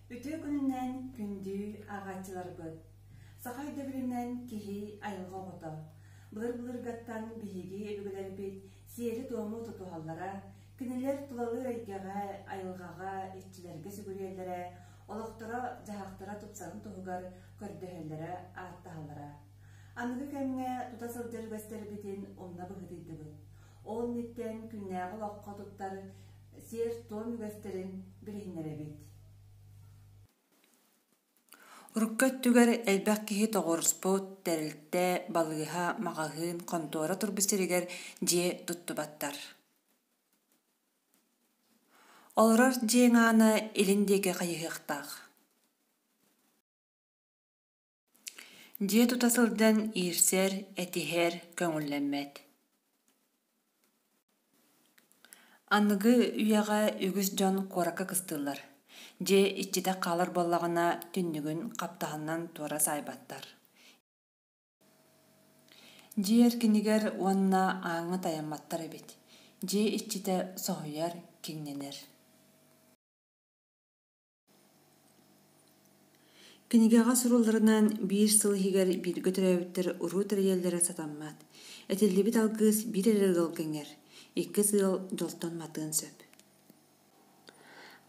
Үтүө күнүнэн күндү ааҕааччыларбыт! Саха өйдөбүлүнэн киһи айылҕа оҕото. Былыр-былыргаттан биһиги өбүгэлэрбит сиэри-туому тутуһаллара, кинилэр тулалыыр эйгэҕэ, айылҕаҕа, иччилэргэ сүгүрүйэллэрэ, олохторо-дьаһахтара тупсарын туһугар көрдөһөллөрө, ааттаһаллара. Аныгы кэмҥэ тута сылдьар үгэстэрбитин умна быһыытыйдыбыт. Ол инниттэн күннээҕи олоххо туттар сиэр-туом үгэстэрин билиһиннэрэбит. Урукку өттүгэр элбэх киһи тоҕуоруспут, тэрилтэ, балыыһа, маҕаһыын, хонтуора турбут сиригэр дьиэ туттубаттар. Олорор дьиэҥ аана илин диэки хайыһыахтаах. Дьиэ тута сылдьан иирсэр, этиһэр көҥүллэммэт. Аныгы үйэҕэ үгүс дьон куоракка кыстыыллар. Дьиэ иччитэх хаалар буоллаҕына, түннүгүн хаптаһынынан туора саайбаттар. Дьиэ эркинигэр уонна ааҥҥа тайамматтар эбит. Дьиэ иччитэ соһуйар, киҥнэнэр. Кинигэҕэ сурулларынан, биир сыл иһигэр бииргэ төрөөбүттэр уруу тэрийэллэрэ сатаммат. Этиллибит алгыс биир эрэ ыалга иҥэр, иккис ыал дьолтон матыан сөп.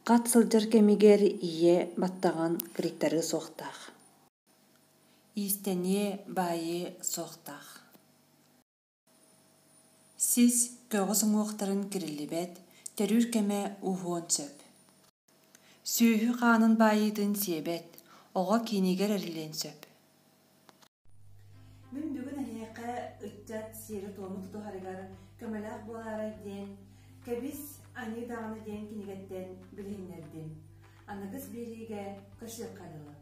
Хат сылдьар кэмигэр ийэ баттаҕын кырыйтарыа суохтаах. Иистэниэ, баайыа суохтаах. Сис көҕүс уҥуохтарын кириллибэт, төрүүр кэмэ уһуон сөп. Сүөһү хаанын баайыытын сиэбэт, оҕо киинигэр эриллиэн сөп. Мин бүгүн эһиэхэ ыччат сиэри-туому тутуһарыгар көмөлөөх буолаарай диэн «Кэбис, аньыы даҕаны» диэн кинигэттэн билиһиннэрдим. Аныгыс биэриигэ көрсүөххэ дылы.